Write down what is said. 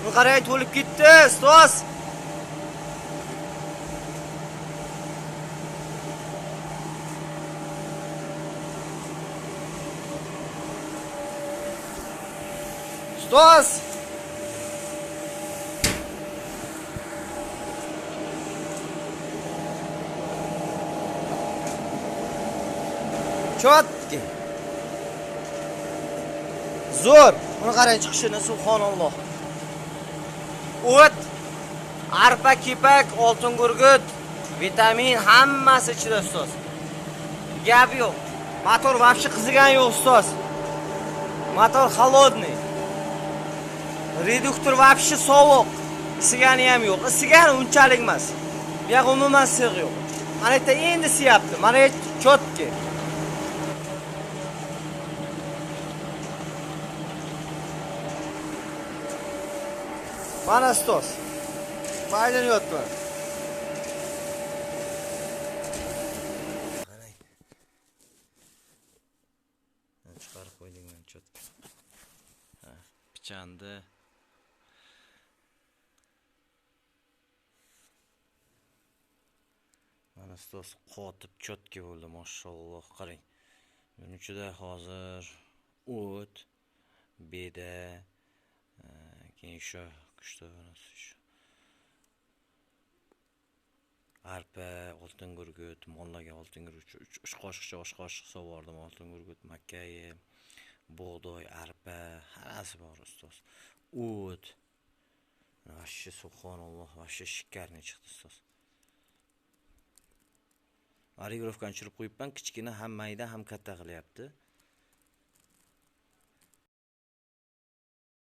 Buni qarang, to'lib ketdi, ustoz. Ustoz. Chotki. Zo'r. Buni qarang chiqishini, subhanalloh. O't, arpa, kepak, oltin gurgut, vitamin hammasi ichida ustoz. Gap yo'q. Motor vobshe qizigan yo'q ustoz. Motor холодный. Reduktor vobshe sovuq. Isigani ham yo'q. Isigani unchalik emas. Bu yoq umuman sig'i yo'q. Mana yerda endi isiyapti. Mana chotki. Mana ustoz. Foydalanyapman. Qarang. Chiqarib qo'ydik mana chotki. Ha, pichanni. Mana ustoz qotib chotki bo'ldi, mashalloh, qarang. Buning ichida hozir o't, beda, keyin shu kuchta shu arpa, oltin gurgut, mollarga oltin gurgut, 3 qoshiqcha osh qoshiq sovordim, oltin gurgut, makkayi, bug'doy, arpa, hammasi bor ustoz. O't. Vashshi subhanalloh, vashshi shikarni chiqdi ustoz. Origirovkani tushirib qo'yibman, kichkina ham mayda ham katta qilyapti.